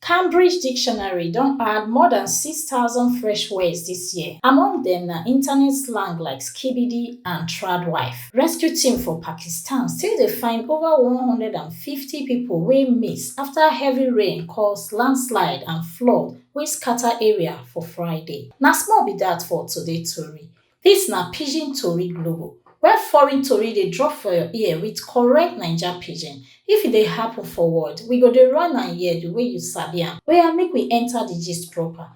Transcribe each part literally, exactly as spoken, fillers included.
Cambridge Dictionary don add more than six thousand fresh words this year. Among them na internet slang like skibidi and tradwife. Rescue team for Pakistan still dey find over one hundred and fifty people wey miss after heavy rain cause landslide and flood wey scatter area for Friday. Na small be that for today tori. This na Pidgin Tori Global, where foreign tori dey drop for your ear with correct Naija Pidgin. If e dey happen for world, we go dey run am here the way you sabi am. Oya, make we enter the gist proper.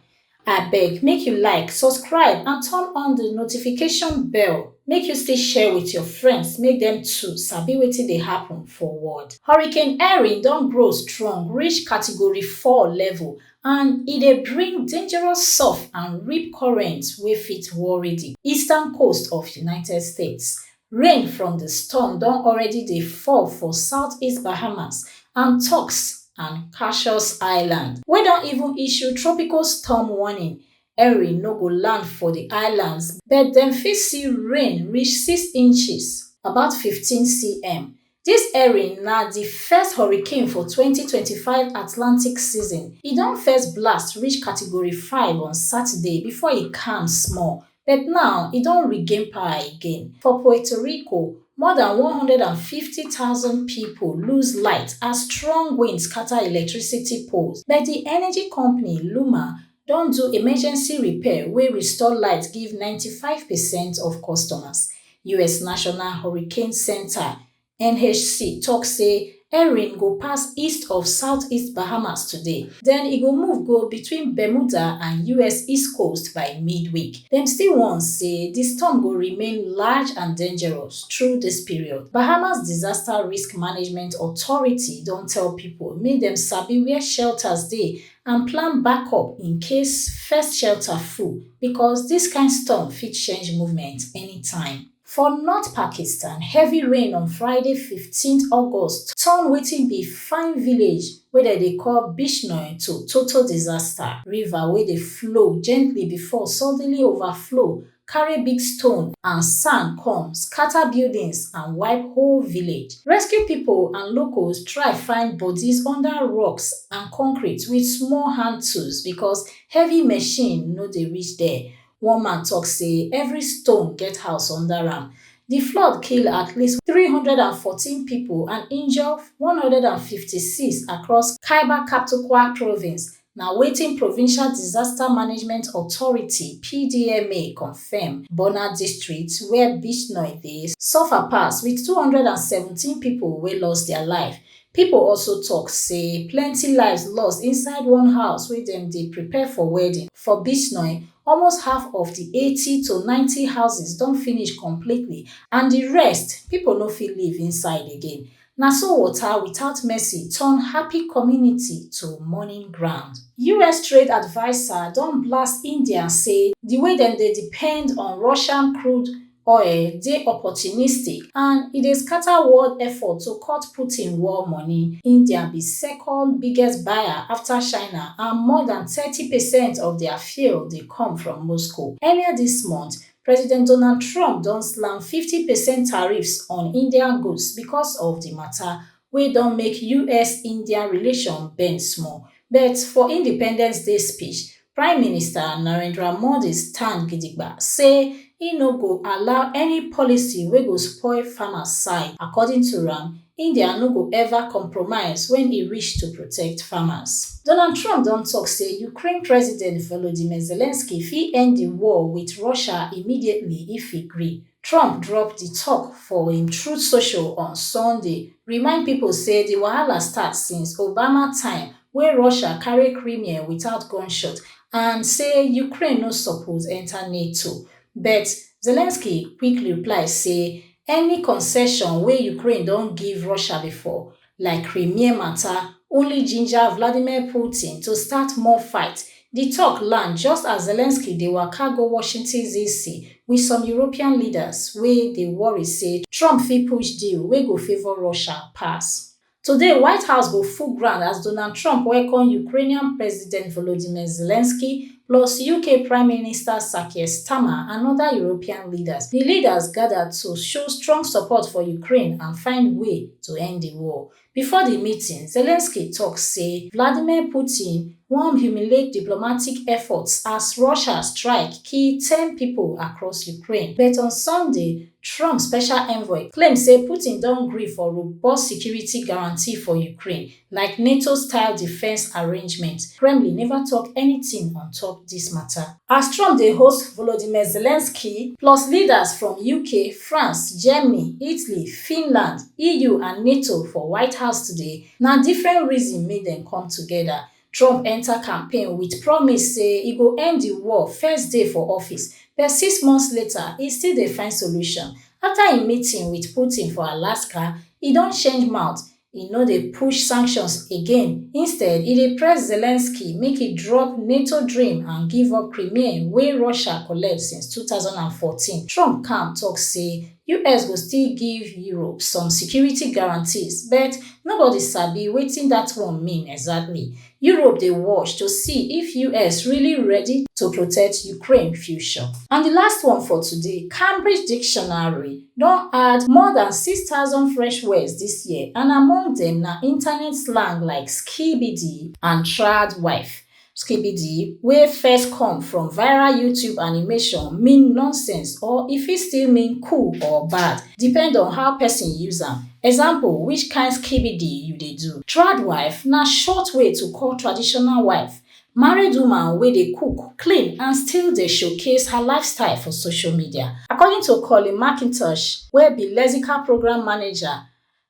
Abeg, make you like, subscribe and turn on the notification bell. Make you still share with your friends, make them too sabi wetin dey happen for world. Hurricane Erin don grow strong reach category four level and e dey bring dangerous surf and rip currents wey fit worry di eastern coast of United States. Rain from di storm don already dey fall for southeast Bahamas and Turks and Caicos Island, wey don even issue tropical storm warning. Erin no go land for di islands, but dem fit see rain reach six inches, about fifteen cm. Dis Erin na di first hurricane for twenty twenty-five Atlantic season. E don first blast reach category five on Saturday before e calm small, but now e don regain power again. For Puerto Rico, more than one hundred and fifty thousand pipo lose light as strong wind scata electricity poles, but di energy company Luma don do emergency repair wey restore light give ninety-five percent of customers. Us National Hurricane Center, N H C, tok say Erin go pass east of southeast Bahamas today, den e go move go between Bermuda and us east coast by midweek. Dem still warn say di storm go remain large and dangerous through dis period. Bahamas Disaster Risk Management Authority don tell pipo make dem sabi where shelters dey and plan backup in case first shelter full, because dis kain storm fit change movement anytime. For North Pakistan, heavy rain on Friday, fifteen August, turn wetin be fine village wey dem dey call Bishnoi to total disaster. River wey dey flow gently before suddenly overflow, carry big stone and sand come, scatter buildings and wipe whole village. Rescue people and locals try find bodies under rocks and concrete with small hand tools because heavy machine no dey reach there. One man talk say every stone get house under am. The flood kill at least three hundred and fourteen people and injure one hundred and fifty-six across Khyber Pakhtunkhwa province, na wetin Provincial Disaster Management Authority, P D M A, confirm. Bona District, where Bishnoi dey, suffer pass with two hundred and seventeen people wey lost their life. People also talk say plenty lives lost inside one house wey dem dey prepare for wedding. For Bishnoi, almost half of the eighty to ninety houses don finish completely, and the rest, people no fit live inside again. Na so water without mercy turn happy community to mourning ground. U S trade adviser don blast India say the way dem dey depend on Russian crude oil dey opportunistic and e dey scatter world effort to cut Putin war money. India be second biggest buyer after China and more than thirty percent of their fuel dey come from Moscow. Earlier this month, President Donald Trump don slam fifty percent tariffs on Indian goods because of the matter, wey don make U S India relation bend small. But for Independence Day speech, Prime Minister Narendra Modi stand gidigba, say e no go allow any policy wey go spoil farmers side. According to am, India no go ever compromise when e reach to protect farmers. Donald Trump don talk say Ukraine President Volodymyr Zelensky fit end the war with Russia immediately if e gree. Trump drop di tok for im Truth Social on Sunday, remind pipo say di wahala start since Obama time, wen Russia carry Crimea without gunshot, and say Ukraine no suppose enta nato. But Zelensky quick reply say any concession wey Ukraine don give Russia before, like Crimea mata, only ginger Vladimir Putin to start more fight. Di tok land just as Zelensky dey waka go Washington D C with some European leaders wey dey worry say Trump fit push deal wey go favour Russia pass. Today, White House go full ground as Donald Trump welcome Ukrainian President Volodymyr Zelensky, plus U K Prime Minister Sir Keir Starmer and other European leaders. Di leaders gada to show strong support for Ukraine and find way to end di war. Before di meeting, Zelensky tok say Vladimir Putin wan humiliate diplomatic efforts as Russia strike kill ten pipo across Ukraine. But on Sunday, Trump special envoy claim say Putin don gree for robust security guarantee for Ukraine, like NATO-style defence arrangement. Kremlin neva tok anytin on top dis mata. As Trump dey host Volodymyr Zelensky plus leaders from U K, France, Germany, Italy, Finland, E U and NATO for White House today, na different reason make dem come togeda. Trump enta campaign wit promise say e go end di war first day for office, but six months later, e still dey find solution. Afta im meeting wit Putin for Alaska, e don change mouth. E no dey push sanctions again. Instead, e dey press Zelensky make e drop NATO dream and give up Crimea wey Russia collect since two thousand and fourteen. Trump calm tok say U S go still give Europe some security guarantees, but nobody sabi wetin dat one mean exactly. Europe dey watch to see if U S really ready to protect Ukraine future. And di last one for today, Cambridge Dictionary don add more than six thousand fresh words dis year, and among dem na internet slang like skibidi and trad wife. Skibidi, wey first come from viral YouTube animation, mean nonsense, or e fit still mean cool or bad, depend on how person use am. Example, which kind skibidi you dey do? Trad wife na short way to call traditional wife, married woman wey dey cook, clean and still dey showcase her lifestyle for social media. According to Colin McIntosh, wey be Lexica program manager,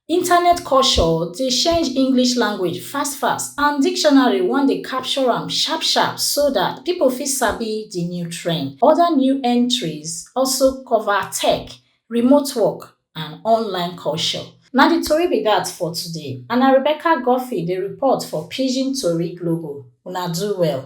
internet culture dey change English language fast fast, and dictionary wan dey capture am sharp sharp so dat pipo fit sabi di new trend. Oda new entries also cover tech, remote work and online culture. Na di tori be dat for today, and na Rebecca Guffey dey report for Pidgin Tori Global. Una do well.